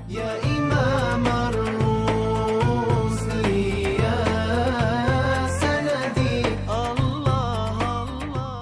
يا إمام الرسل يا سندي الله الله.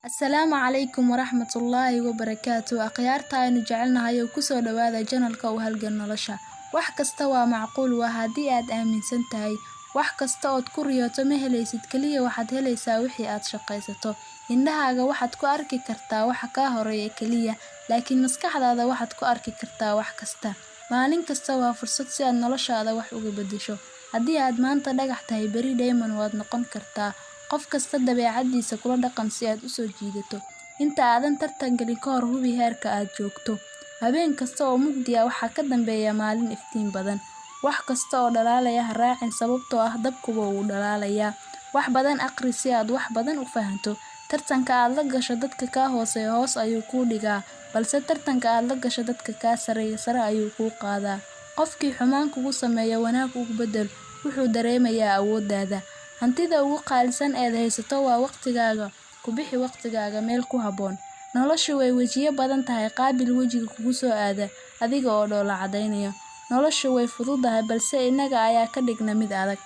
Asalaamu calaykum waraxmatullaahi wabarakaatu. Akhyaarta aynu jecelnahay oo kusoo dhawaada channelka u halgan nolosha. Wax kasta waa macquul, waa haddii aad aaminsan tahay. Wax kasta ood ku riyooto ma helaysid, kaliya waxaad helaysaa wixii aad shaqaysato. Indhahaaga waxaad ku arki kartaa waxa kaa horeeya kaliya, laakiin maskaxdaada waxaad ku arki kartaa wax kasta. Maalin kasta waa fursad si aad noloshaada wax uga beddesho. Haddii aad maanta dhagax tahay, berri diamond waad noqon kartaa. Qof kasta dabeecadiisa kula dhaqan si aad u soo jiidato. Inta aadan tartan gelin ka hor, hubi heerka aad joogto. Habeen kasta oo mugdi ah waxaa ka dambeeya maalin iftiin badan. Wax kasta oo dhalaalaya ha raacin, sababtoo ah dabkuba wuu dhalaalayaa. Wax badan akhri si aad wax badan u fahanto. Tartanka aad la gasho dadka kaa hooseeya hoos ayuu kuu dhigaa, balse tartanka aad la gasho dadka kaa sarreeya sare ayuu kuu qaadaa. Qofkii xumaan kugu sameeya wanaag ugu beddel, wuxuu dareemayaa awooddaada. Hantida ugu qaalisan eed haysato waa waqtigaaga. Ku bixi waqtigaaga meel ku habboon. Noloshu way wejiyo badan tahay, qaabil wejiga kugu soo aada adiga oo dhoolla caddaynaya. Noloshu way fududahay, balse innaga ayaa ka dhigna mid adag.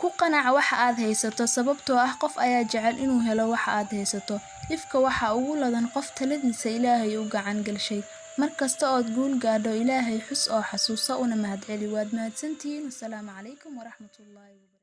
Ku qanac waxa aad haysato, sababtoo ah qof ayaa jecel inuu helo waxa aad haysato. Ifka waxa ugu ladan qof taladiisa Ilaahay u gacan galshay. Mar kasta ood guul gaadho, Ilaahay xus oo xasuuso una mahadceli. Waad mahadsantihiin. Wasalaamu calaykum waraxmatullaahi wabarakaatu.